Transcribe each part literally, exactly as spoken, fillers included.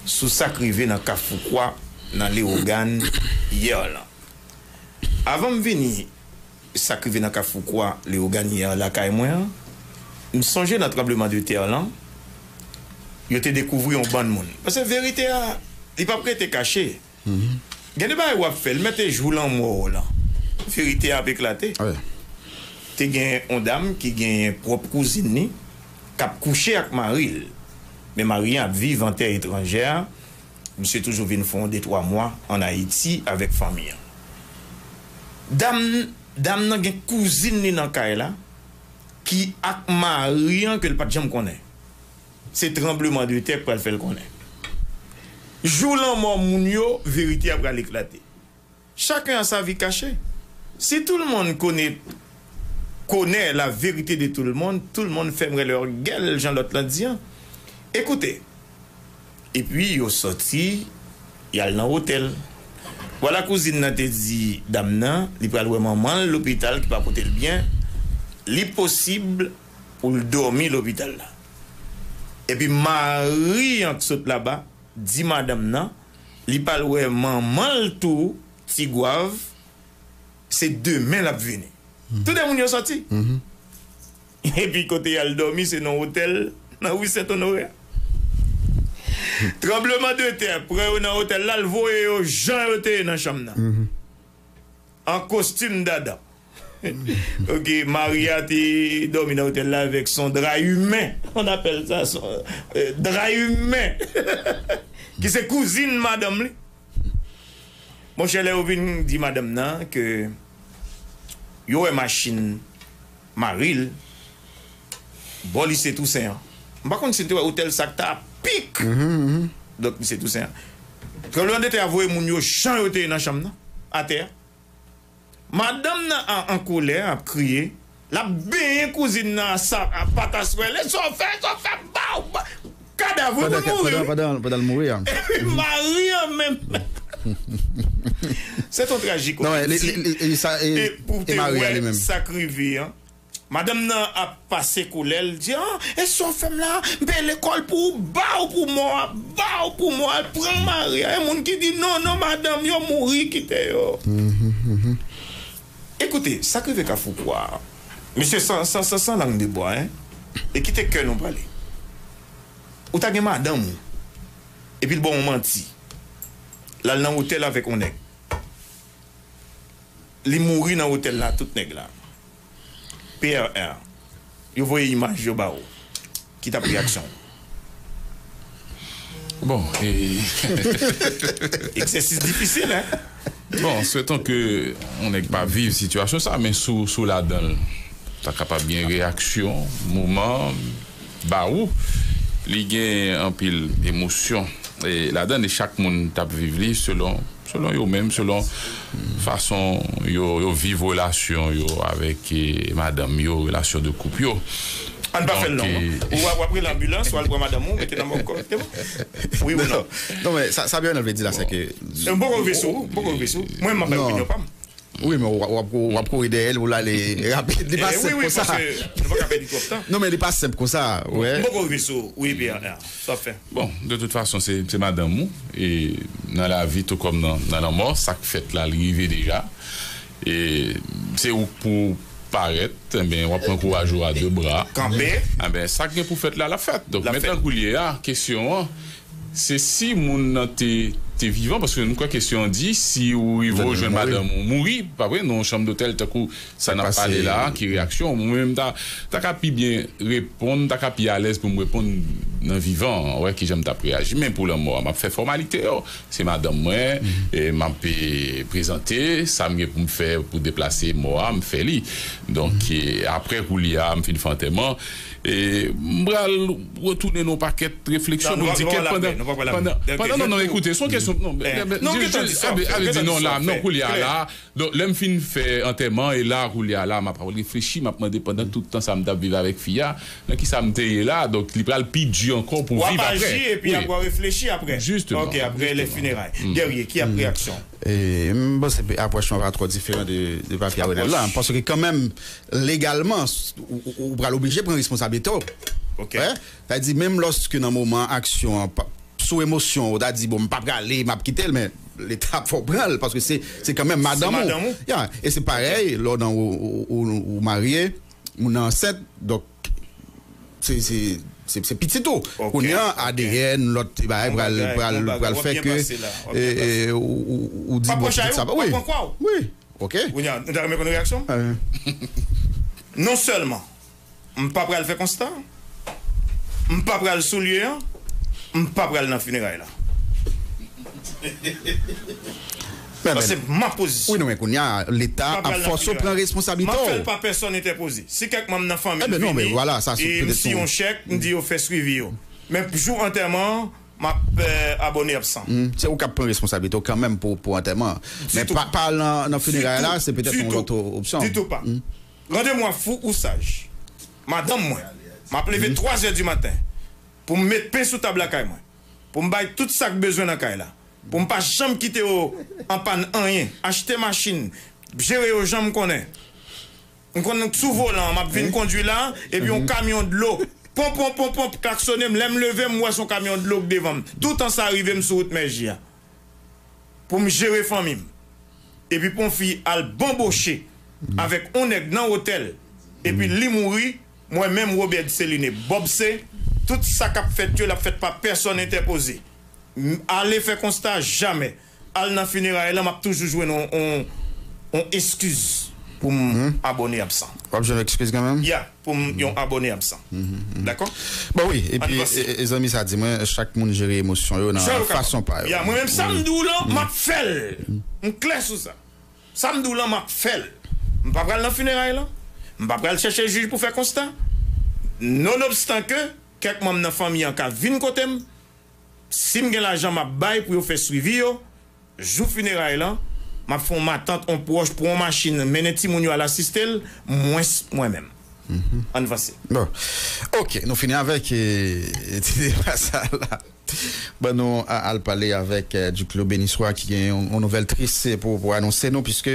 sou sa k rive nan Kafou Kwa, nan Leyogàn, yè lan. Avan m vini sa k rive nan Kafou Kwa, Leyogàn, yè lakay mwen an, m sonje nan tranblemanntè lan, yo te dekouvri yon bann moun. Paske verite a, li p ap rete kache. Gen de bagay w ap fè, l mèt te jou lanmò w lan. Verite a ap eklate. Te gen yon dam ki genyen pwòp kouzin li k ap kouche ak mari l. Men mari an ap viv an tè etranjè a. Misye toujou vin fè yon de twa mwa ann Ayiti avèk fanmi an. Dam, dam nan gen kouzin li nan kay la ki ak mari an ke l pa t janm konnen. Se tranblemanntè k pral fè l konnen. Jou lanmò moun yo, verite a pral eklate. Chacun a sa vie cachée. Si tout le monde connaît, connaît la vérité de tout le monde, tout le monde fermerait leur gueule, jan lòt lan di an. Ekoute, epi yo sòti, y al nan otèl. Vwala kouzin nan te di dam nan, li pral wè manman l lopital ki pa pote l byen. Li posib pou l dòmi lopital la. Epi mari an k sot laba di madanm nan, li pral wè manman l tou, Ti Gwav, se demen l ap vini. Tou de moun yo sòti. Epi kote y al dòmi, se nan otèl, nan ri Sent Onore a. Tranblemanntè pran yo nan otèl la, l voye yo jan yo te ye nan chanm nan. An kostim dada. Ok, mari a te dòmi nan otèl la avèk son dra imen. On appelle ça son, euh, dra imen. Ki se kouzin madanm li. Monchè, lè yo vin di madanm nan ke yo wè machin mari l bò lise Tousen an. M pa konn si n te wè otèl sa k ta pik. Donk, lise Tousen an. Tranblemanntè a voye moun yo jan yo te ye nan chanm nan, atè a. Madanm nan an, an kolè, ap kriye. L ap benyen kouzin nan a sa, a pataswèl. E sa w fè, sa w fè, baw, ba-, kadav, wi, moun mouri, wi. Pandan, pandan, pandan l mouri a. Epi mari an menm. Se ton trajik. Non, li, li, li, li, sa, e, e pou te wè sa k rive an. Madanm nan ap pase kolè, l di, ah, e sa w fè m la, m peye lekòl pou ou, ba w pou mò a, ba w pou mò a, l pran mari a, e moun ki di, non, non, madanm, yo mouri, kite yo. Ekoute, sa k rive Kafou Kwa a, mesye, san, san, san, san lang de bwa, en, e kite kè nou pale. Ou ta gen madanm ou, epi l ba w yon manti. L al nan otèl avèk yon nèg. Li mouri nan otèl la, tout nèg la. P R R. Yo voye imaj yo ba ou. Ki t ap reyaksyon ou? Bon, e egzèsis difisil, en? Bon, swetons ke yon nèg pa viv sitiyasyon sa, men si w, si w ladan l, ta kapab gen reyaksyon, moman, ba ou. Li gen anpil emosyon, e, ladan l, e chak moun t ap viv li selon, selon yo menm, selon fason yo, yo viv relasyon yo avèk, e, madanm yo, relasyon de koup yo. Ann pa fè l long, non. Ou w ap rele anbilans, ou al pran madanm ou, mete nan mòg kò, se bon? Wi ou non? Non, men sa, sa Bernard vle di la, se ke... M poko rive sou ou, m poko rive sou ou. Mwen, m ap bay opinyon pa m. Wi, men w ap, w ap, w ap kouri dèyè l pou l ale rapid. Li pa senp konsa. Wi, wi, paske nou pa ka pèdi twòp tan. Non, men li pa senp konsa, wè. M poko rive sou ou, wi, P R R. Sa w ap fè? Bon, de tout fason, se, se madanm ou. E nan lavi, tou kòm nan, nan lanmò, sa k fèt la, li rive deja. E se ou k pou parèt, enben, w ap pran kouraj ou a de bra. Kanpe. Enben, sa k gen pou fèt la, l ap fèt. Donk, mentnan koulye a, kesyon an, se si moun nan te, te vivan, paske nou kwè kesyon an di, si ou rive ou jwenn madanm ou mouri, pa vre, nan yon chanm dotèl, tankou sa n ap pale la, ki reyaksyon, mwen menm ta, ta ka pi byen reponn, ta ka pi alèz pou m reponn nan vivan an, wè kijan m t ap reyaji. Men pou lanmò a, m ap fè fòmalite yo. Se madanm mwen, e m ap, e, prezante, sa m gen pou m fè pou deplase mò a, m fè li. Donk, e, apre koulye a, m fin fè antèman, e m pral retounen nan yon pakèt refleksyon pou m di ke pandan, pandan, pandan, non, non, ekoute, se yon kesyon, non, ale di non la, non, koulye a la, donk, lè m fin fè antèman, e la, koulye a la, m ap reflechi, m ap mande pandan tout tan sa m t ap viv avèk fi a, nan kisa m te ye la, donk, li pral pi di ankò pou viv apre. W ap aji epi apre w reflechi apre. Jisteman. Ok, apre les funérailles. Guerrier, ki ap reyaksyon? E, m panse apwòch lan pa twò diferan de, de papi a Renel la. Paske kanmenm, legalman, ou, ou, ou pral oblije pran responsablite w. Ok. Wè? Sa di, menm lòske nan moman aksyon an, pa, sou emosyon, ou ta di, bon, m pa prale, m ap kite l, men Leta ap fè w pran l, paske se, se kanmenm madanm ou. Ya, e se parèy, lè w nan, ou, ou, ou, ou marye, moun nan ansent, donk, se, se, se, se pitit ou. Kounye a, A D N, lòt ti bagay, pral, pral, pral fè ke, e, e, ou, ou, ou di, bon, pitit sa, wi, wi, ok. Kounye a, nou ta renmen konn reyaksyon m? Non sèlman, m pa pral fè konsta, m pa pral sou lye a, m pa pral nan fineray la. Sa se ma pozisyon. Wi, non, men kounye a, Leta ap fòse w pran responsablite w. M ap fè l pa pèsòn entèpoze. Si kèk manm nan fanmi m vini, e m si yon chèk, m di yo fè swivi yo. Men jou antèman an, m ap, eh, abòne absan. Se ou k ap pran responsablite w kanmenm pou, pou antèman an. Men pa, pa al nan, nan fineray la, se petèt yon lòt opsyon. Ditou pa. Randevou a fou ou saj. Madanm mwen, m ap leve twa zè di maten pou m met pen sou tab lakay mwen, pou m bay tout sa k bezwen nan kay la, pou m pa janm kite yo an pàn anyen, achte machin, jere yo jan m konnen. M konn sou volan an, m ap vin kondui la, epi yon kamyon dlo, ponp, ponp, ponp, ponp, klaksonnen m. Lè m leve, m wè se yon kamyon dlo k devan m. Toutan sa rive m sou wout Mèji a. Pou m jere fanmi m. Epi pou yon fi al banboche avèk yon nèg nan otèl, epi li mouri, mwen menm, Robert Céliné Bobse, tout sa k ap fèt yo, l ap fèt pa pèsòn entèpoze. M, ale fè konsta, jamè. Al nan fineray lan, m ap toujou jwenn yon, yon, yon eskiz pou m abòne absan. W ap jwenn eskiz kanmenm? Ya, pou m yon abòne absan. Dakò? Bon, wi, epi, e, e, zanmi sa di mwen, chak moun jere emosyon yo nan fason pa yo. Ya, mwen menm, sa m di w lan, m ap fè l. M klè sou sa. Sa m di w lan, m ap fè l. M pa pral nan fineray lan. M pa pral chèche jij pou fè konsta. Nonobstan ke kèk manm nan fanmi an ka vin kote m, si m gen lajan, m ap bay pou yo fè swivi yo. Jou fineray lan, m ap fè yon matant, yon pwòch, pran yon machin, mennen timoun yo al asiste l, mwens mwen menm. Ann vanse. Bon. Ok, nou fini avèk, eh, ti deba sa la. Ban nou a-, al pale avèk, eh, Duclos Benissoit ki gen yon, yon nouvèl tris pou, pou anonse nou, piske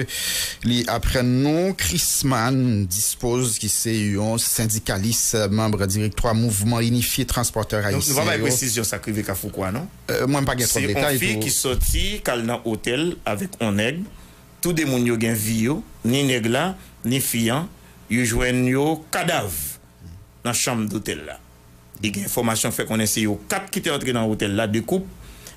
li aprann nou Chrisman Dispose, ki se yon sendikalis, eh, manm direktwa Mouvman Inifye Transpòtè Ayisyen yo. Nou, nou pa bay presizyon sa k rive Kafou Kwa, non? Eh, mwen, m pa gen twòp detay tou. Se yon fi ki sòti, k al nan otèl avèk yon nèg. Toude moun yo gen vi yo, ni nèg la, ni fi an. Yo jwenn yo kadav nan chanm dotèl la. Li gen enfòmasyon fè konnen se yo kat ki te antre nan otèl la, de koup.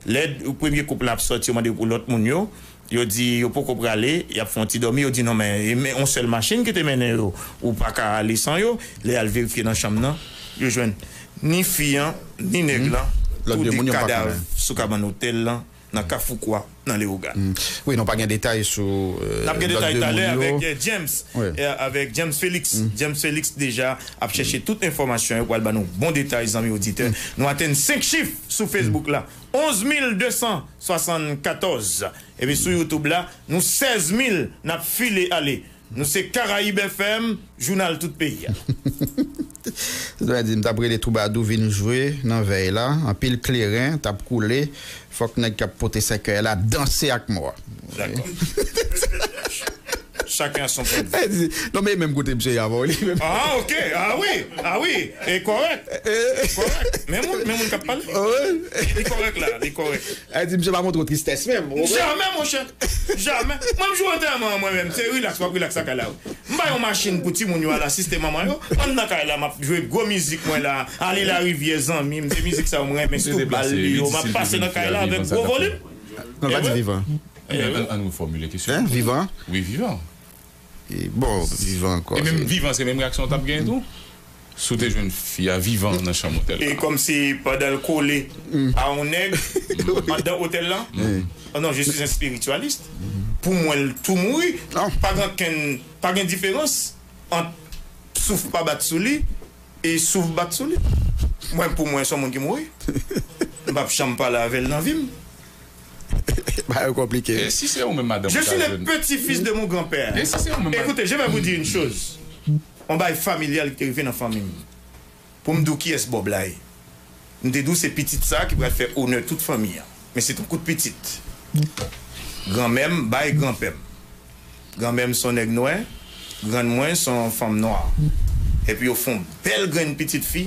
Lè premye koup la ap sòti, yo mande pou lòt moun yo. Yo di yo poko prale, y ap fè yon ti dòmi. Yo di non, men, men yon sèl machin ki te mennen yo, ou pa ka ale san yo. Lè y al verifye nan chanm nan, yo jwenn ni fi an, ni nèg lan, tou de kadav sou kabann otèl lan, nan Kafou Kwa, nan Leyogàn. Wi, nou pa gen detay sou, eh, lòt de moun yo. N ap gen detay talè avèk, eh, James, eh, avèk James Félix. James Félix deja ap chèche tout enfòmasyon yo pou al ba nou bon detay, zanmi oditè. Nou atenn senk chif sou Facebook la, onz mil de san swasannkatòz. Epi sou YouTube la, nou sèz mil n ap file ale. Nou se Karayib F M, jounal tout peyi a. Sa vle di, m t ap rele twoubadou vin jwe nan vèy la, anpil kleren t ap koule, fòk nèg k ap pote sèkèy la danse ak mò a. Dakò. Chacun a son point de vue. Eh, di, non, men menm kote misye ye avan w, li menm. Ah, ok. Ah wi, ah wi. E kòrèk. Kòrèk. Men moun, men moun k ap pale. Li kòrèk la, li kòrèk. Eh, di, misye pa montre w tristès menm, ou konprann? Jamè, monchè. Jamè. Mwen, m jou antèman an, mwen menm, se rilaks, m ap rilaks lakay la, wi. M bay yon machin pou timoun yo al asiste manman yo. Ann nan kay la, m ap jwe gwo mizik mwen la. Ale larivyè, zanmi m, se mizik sa yo m renmen, sitou bal li yo. M ap pase nan kay la avèk gwo volim. Non, pa di Vivan. Ann, ann, ann refòmile kesyon. Hein, Vivan? Wi, Vivan. E, bon, Vivan ankò. E menm Vivan, se menm reyaksyon w t ap genyen tou? Si w te jwenn fi a vivan nan chanm otèl la. E kòmsi pandan l kole a yon nèg anndan otèl lan? Oh non, je suis un spiritualiste. Pou mwen, l tou mouri. Pa gen okenn, pa gen diferans ant souf pa bat sou li e souf bat sou li. Mwen, pou mwen, se yon moun ki mouri. M p ap janm pale avè l nan vi m. Bagay yo konplike. E si se ou menm, madanm, je suis le petit-fils de mon grand-père. E si se ou menm, madanm? Écoutez, je vais vous dire une chose. Yon bagay familyal ki te rive nan fanmi m. Pou m di w kiyès Bòb la ye. M te di w se pitit sa ki pral fè onè tout fanmi an. Men se t yon kout pitit. Granmè m bay granpè m. Granmè m se yon nèg nwè, grann mwen se yon fanm nwa. Epi yo fè yon bèl grenn pitit fi.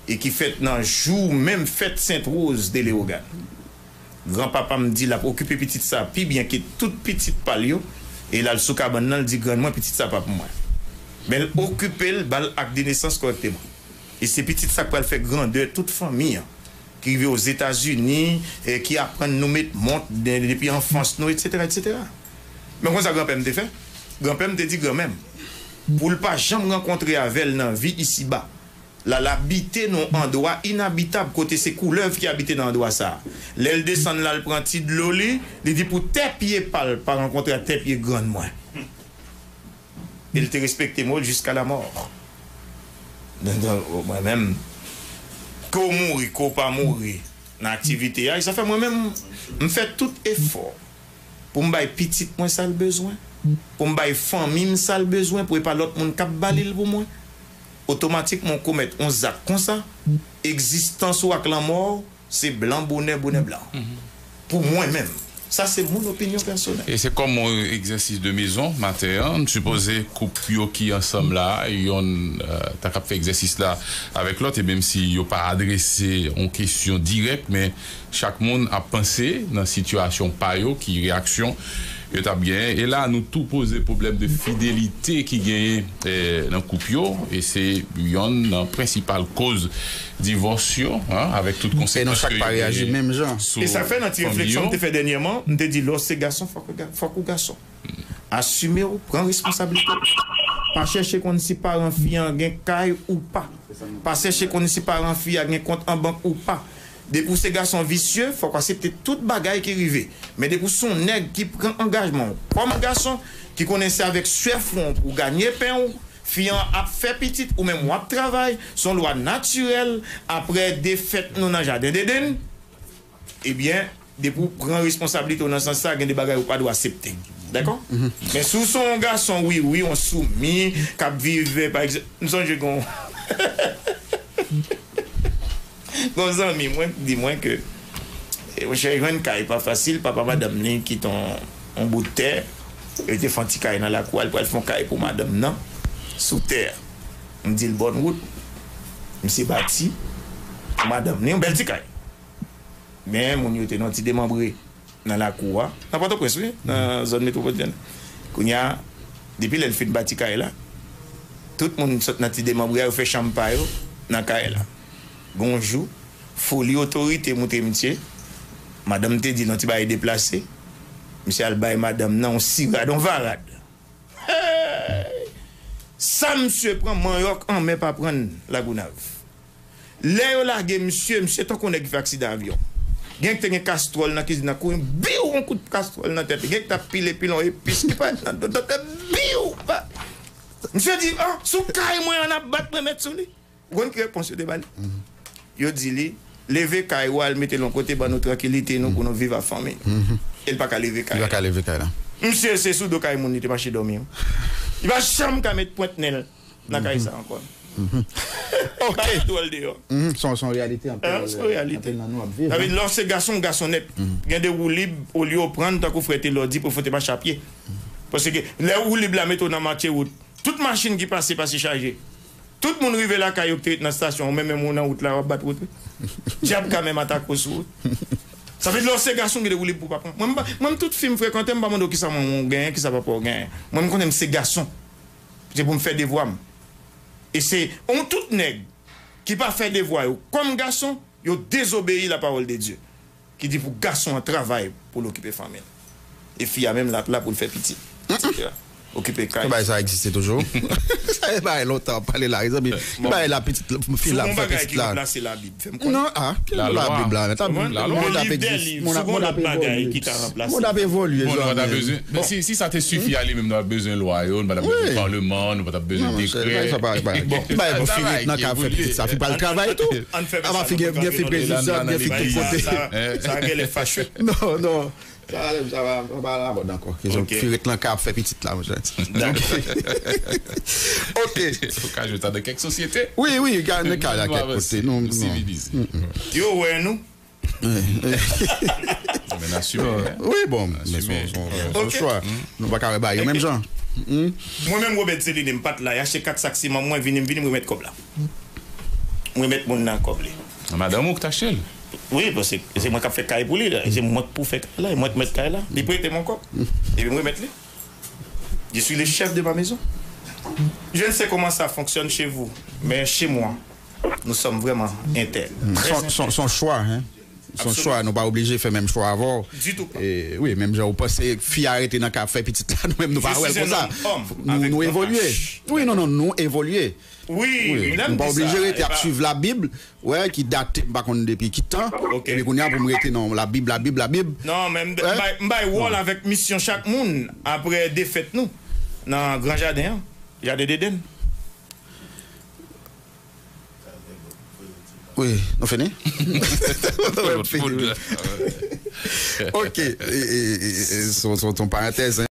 e ki fèt nan jou menm fèt Sent Woz de Lewogàn. Granpapa m di l ap okipe pitit sa pi byen ke tout pitit pa l yo, e l al sou kabann nan, l di grann mwen, pitit sa pa pou mwen. Men l okipe l, ba l ak de nesans kòrèkteman. E se pitit sa k pral fè grandè tout fanmi an, ki rive Ozetazini, e ki aprann nou met mont de- depi anfans nou, etsetera, etsetera. Men konsa granpè m te fè. Granpè m te di granmè m, pou l pa janm rankontre avè l nan vi isiba, l al abite nan yon andwa inabitab kote se koulèv ki abite nan andwa sa a. Lè l desann la, l pran ti dlo li, li di pou tè pye pa l pa rankontre ak tè pye grann mwen. E l te respekte mo l jiska lamò. Donk, donk, mwen menm, ke w mouri, ke w pa mouri nan aktivite a, sa fè mwen menm, m fè tout efò pou m bay pitit mwen sa l bezwen, pou m bay fanmi m sa l bezwen, pou e pa lòt moun k ap ba li l pou mwen. Otomatikman, w komèt yon zak konsa, egzistans ou ak lanmò w, se blan bonè, bonè blan. Pou mwen menm. Sa se mon opinyon pèsonèl. E se kòm yon egzèsis de mezon, maten an, m sipoze koup yo ki ansanm la, yonn, eh, ta kab fè egzèsis la avèk lòt, e menm si yo pa adrese yon kesyon dirèk, men chak moun ap panse nan sitiyasyon pa yo, ki reyaksyon yo t ap genyen. E la, nou tou poze pwoblèm de fidelite ki genyen, eh, nan koup yo, e se yonn nan prensipal koz divòs yo, en, avèk tout konsekans ke yo genyen sou fanmi yo. E sa fè nan ti refleksyon m te fè dènyèman, m te di, lè w se gason, fòk ou ga- fòk ou gason. Asime w, pran responsablite w. Pa chèche konn si paran fi an gen kay ou pa. Pa chèche konn si paran fi a gen kont an bank ou pa. Depi w se gason visye, fòk w aksepte tout bagay ki rive. Men depi w se yon nèg ki pran angajman w kòm gason, ki konnen se avèk swè fwon w pou w ganye pen w, fi an ap fè pitit, ou menm w ap travay, se yon lwa natirèl, aprè defèt nou nan jaden Deden, ebyen, depi w pran responsablite w nan sans sa, gen de bagay ou pa dwe aksepte. Dakò? Men si w se yon gason wiwi, yon soumi, k ap viv, pa egzanp, m sonje gen yon, gen yon zanmi mwen ki di mwen ke, e, monchè, jwenn kay pa fasil, papa madanm li kite yon, yon bout tè, yo te fè yon ti kay nan lakou a, li pral fè yon kay pou madanm nan, sou tè a. M di l bòn wout, misye bati pou madanm li, yon bèl ti kay. Men moun yo te nan ti demanbre nan lakou a, nan Pòtoprens, wi, nan zòn metwopolitèn. Kounye a, depi lè l fin bati kay la, tout moun sot nan ti demanbre a, yo fè chanm pa yo nan kay la. Gon jou, foli otorite moutre misye, madanm te di l yon ti bagay deplase, misye al bay madanm nan yon sirad, yon varad. Hey! Sa misye pran, manyòk anmè pa pran l Lagounav. Lè yo lage misye, misye tankou nèg ki fè aksidan avyon. Gen ki te gen kastwòl nan kizin nan, kouri biw, yon kout kastwòl nan tèt li. Gen ki t ap pile pilon epis ki parèt nan do, do tèt, biw! Pa- Misye di, ah, sou kay mwen an ap bat mwen mèt sou li. Ou konn ki repons yo te ba li? Yo di li, leve kay ou al mete l yon kote, ban nou trankilite nou pou nou viv ak fanmi nou. E l pa ka leve kay la. Li pa ka leve kay la. Misye, se sou do kay moun li te mache dòmi, wi. Li pa janm ka met pwent nen l nan kay sa ankò. Ok. Bagay dwòl deyò. Mhm. Se yon, se yon reyalite anpil, se yon reyalite, anpil nan nou ap viv, sa vle di, lè w se gason, w gason nèt. Gen de woulib, olye w pran tankou frè Telò di pou fè te mache a pye. Paske lè woulib la mete w nan matye wout, tout machin ki pase, pase chaje. Tout moun rive lakay yo ki te ret nan estasyon, ou menm, menm ou nan wout la, w ap bat wout, wi. Dyab ka menm atake w sou wout. Sa vle di, lè w se gason, gen de woulib pou w pa pran. Mwen, m pa- mwen, tout fi m frekante, m pa mande w kisa manman w genyen, kisa papa w genyen. Mwen, m konnen m se gason. Se pou m fè devwa m. E se yon tout nèg ki pa fè devwa yo kòm gason, yo dezobeyi la parole de Dieu, ki di pou gason an travay pou l okipe fanmi l. E fi a menm, l ap la pou l fè pitit, etsetera. Okipe kay. Bagay sa egziste toujou. Sa e bagay lontan w ap pale la, mezanmi. Bon. Bagay la, pitit la, fi la ap fè pitit la. Si w gon bagay ki ranplase Labib, fè m konnen. Non, ah, ki Labib la? Labib la, men, Labib la egziste. Mond ap evolye, mond ap evolye. Bon, nou pa ta bezwen, men si, si sa te sifi a li menm, nou pa t ap bezwen lwa yo, nou pa t ap bezwen palman, nou pa t ap bezwen dekrè. Bon, ki bagay pou fi ret nan kay ap fè pitit sa, fi pral travay tou. Apa fi gen, gen fi Brezil, gen fi tout kote. Sa, sa genlè fache. Non, non. Sa, sa pa, sa pa lamòd ankò. Kesyon fi ret nan kay ap fè pitit la, monchè. Ok. Ou ka jwenn sa nan kèk sosyete. Wi, wi, nan kay la, kèk kote. Nou sivilize. Yo wè nou. Men asime. Wi, bon, men se yon, se yon, se yon chwa. Nou pa ka wè bagay yo menm jan. Mwen menm, Robert Celine, m pa t la, y achte kat sak siman, mwen vini, m vini, m remèt kòb la. m remèt moun nan kòb li. Madanm ou k t achte l? Wi, paske se mwen k ap fè kay pou li la. Se mwen k pou fè kay la, e mwen k mèt kay la. Li prete m yon kòb. Epi m remèt li. Je suis le chef de ma maison. Je ne sais comment ça fonctionne chez vous, mais chez moi, nous sommes vraiment intègres. Son, son, son chwa, hein? Son chwa, nou pa oblije fè menm chwa avè w. Du tout pas. E, wi, menm jan ou panse fi a rete nan ka ap fè pitit la, nou menm nou pa wè l konsa. Homme Nou, avec nou grand evolye. H. Wi, non, non, nou evolye. Wi, Wi, lè m nou pa di sa, oblije rete e ap pa- suiv Labib, wè, ki date m pa konn depi ki tan. Ok. Epi kounye a pou m rete nan Labib, Labib, Labib. Non, men m, m Wè. bay, m bay wòl avèk misyon chak moun apre defèt nou nan gran jaden an, jaden Deden. Wi, nou fini? Ok, e, e, e, e, son, son, son parantèz, hein.